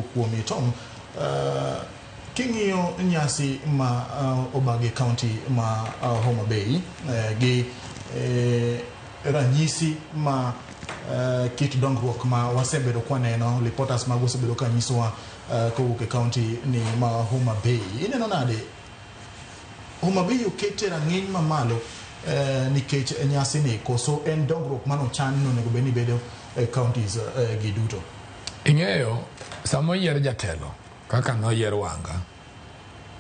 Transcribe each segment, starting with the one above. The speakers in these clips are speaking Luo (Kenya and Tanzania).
Kuomi Tom, king'iyo nyasi ma obagi county ma Homa Bay gi ranyisi ma kit dongruok ma wasebedo kwaneno, reporters mag osebedo ka nyisowa kowuok e county ni ma Homa Bay, ineno nade Homa Bay okete rang'iny mamalo nikech nyasi ni, koso en dongruok manochan ni onego bed ni bedo e counties gi duto? Ing'eyo, sama oyier jatelo kaka noyier Wanga,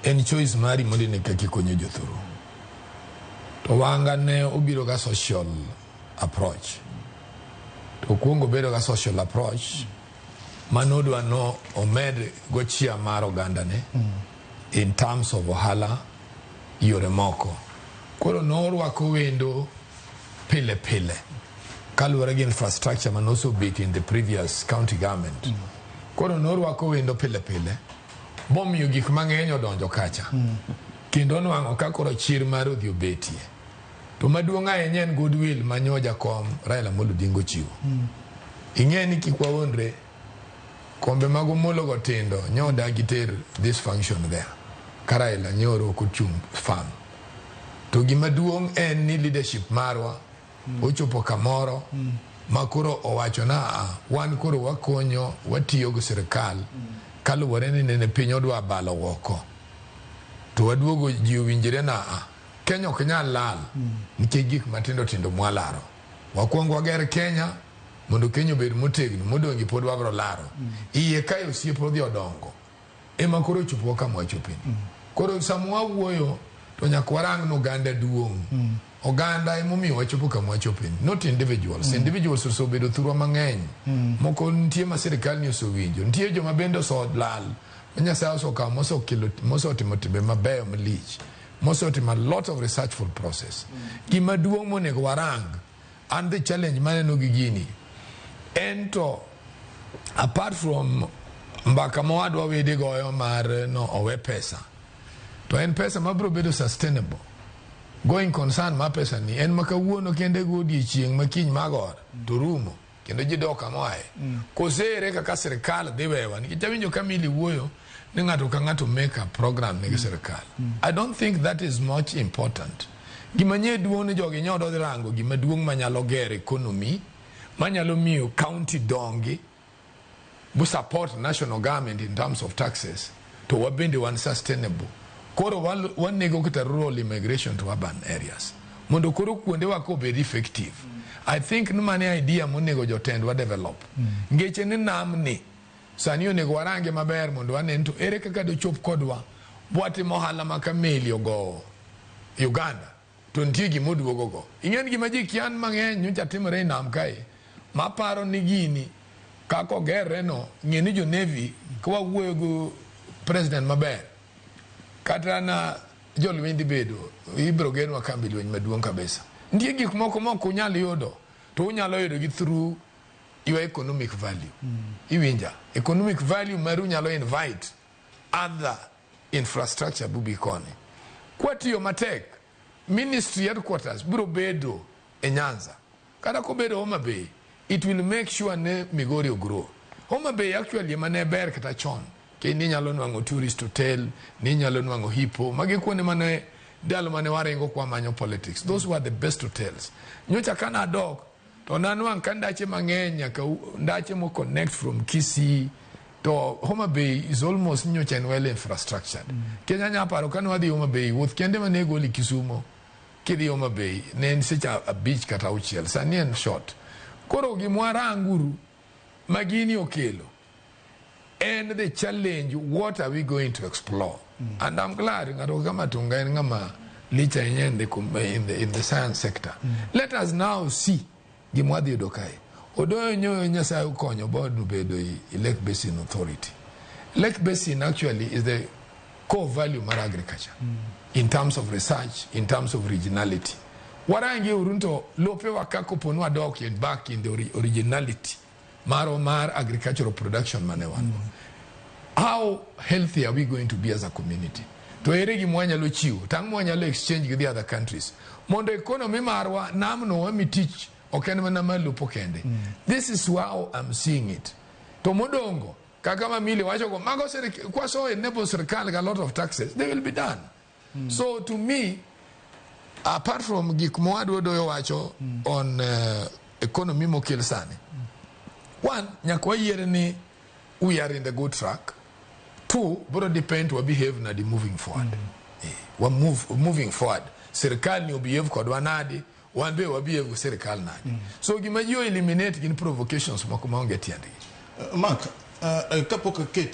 en choice mari mondo ine kaka ikonyo jothuru. To Wanga ne obiro ga social approach. To okuongo obedo ga social approach manodwa no omed go chia mar ogandane in terms of ohala yore moko. Koro norwako wendo pile pile kaluwore gi infrastructure manosobet in the previous county government. Koro norwako wendo pile pile bomiyo gik mang'eny odonjo kacha. Kendo onwang'o ka koro chir mar odhi obetie. To maduong' ahinya en goodwill ma nyo jakom Raila Amolo Odinga ochiwo. Ing'e ni kik wawuondre, kombe mag Omolo go tindo nyo odagi ter this function there. Ka Raila nyoro ok ochung' firm. To gima duong' en ni leadership marwa ochopo kamoro ma koro owacho na a wan koro wakonyo watiyo gi sirikal kaluwore ni nene piny odwa balo oko to waduogo ji owinjre na a Kenya ok nyal lal nikech gik matindo tindo mwalaro. Wakwong wager Kenya mondo Kenya obed motegno, modong' pod wabro laro. Iye kae osiep odhi odongo ema koro ochopowa kama wachopeni. Koro sama wawuoyo to nyaka warang ni oganda duong'. Oganda emomiyo wachopo kama wachopeni, not individuals. Individuals osebedo thurwa mang'eny. Moko nitie ma sirikal ni osewinjo. Nitie joma bende oselal ma Nyasaye osekawo mosekelo mosetimo timbe mabeyo malich. Mosetimo a lot of researchful process. Gima duong' monego warang and the challenge maneno gi gini en to apart from mbaka ma wadwa wede goyo mar no owe pesa to en pesa mabiro bedo sustainable going concern ma pesa ni en ma kawuono kende go odiechieng' ma kiny magor to rumo kendo ji dok kama oaye. Kose ere kaka sirikal dhi wewa nikech awinjo ka Milly wuoyo ni ng'ato ka ng'ato make a program ne gi sirikal. I don't think that is much important. Gima nye duong' ni jogi nyodo dhi rango gima duong' manyalo gero economy manyalo miyo county dongi bu support national government in terms of taxes to wabende wan sustainable. Koro wanego kata rural immigration to urban areas mondo koro kuondewa ka obed effective. I think ni mano e idea monego jotendwa develop. Ngeche ni namni sani onego warange maber mondo wane ni to ere kaka dochop kodwa bwatimo ohala ma ka meli ogowo Uganda to nitie gima oduogo go. Ing'e ni gima ji kia mang'eny nyocha timore e nam kae maparo ni gini kaka ogerre no, ng'e ni jo Navy ka wawuoyo gi president maber kata na jolweny dhi bedo ibiro gernwa kambi lweny maduong' kabisa. Nitie gik moko ma ok unyal yudo to unyalo yudo gi through your economic value. Iwinja? Economic value maru nyalo invite other infrastructure bubi koni. Kwatiyo matek, ministry headquarters biro bedo e Nyanza. Kata kobedo Homa Bay, it will make sure ne Migori ogrow. Homa Bay actually ema ne ber kata chon. Kendo ninyalo nwang'o tourist hotel, ninyalo nwang'o Hippo. Magi kuonde mane ndalo mane waringo kwa manyo politics. Those were the best hotels. Nyocha kana adok, to nanwang' ka ndache mang'eny nyaka ndache mo connect from Kisii to Homa Bay is almost nyocha en well infrastructured. Kenya nya paro kane wadhi Homa Bay, wuoth kende mane goli Kisumo kidhi Homa Bay ne en seche 5 kata 6, sani en short. Koro gima waranguru ma gini okelo en the challenge, what are we going to explore? And I'm glad ng'ato kaka Matunga en ng'ama lich ahinya in the science sector. Let us now see gima wadhi yudo kae. Odoyo nyoyo Nyasaye okonyo board obedo i Lake Basin Authority. Lake Basin actually is the core value mar agriculture in terms of research, in terms of regionality. Warangi uru to lopewa ka kopo ni wadok in back in the originality mar agricultural production mane wan go. How healthy are we going to be as a community? To ere gima wanyalo chiwo, tang' mwanyalo exchange gi the other countries. Mondo economy marwa namno wami tich ok en mana mar lupo kende. This is how I'm seeing it. To modongo Kaka Mamili wacho go mago kwaso enable sirkal ga lot of taxes, they will be done. So to me, apart from gik mowadwa Doyo wacho on economy mokel sani, one, nyaka wayiere ni we are in the good track. Two, bro depend wa behave nadi moving forward. Wa moving forward, sirkal ni obehave kodwa nadi, wan be wa behave go sirkal nadi. So gima ji o eliminate gin provocations moko maonge tiendgi. Mark, kapok aket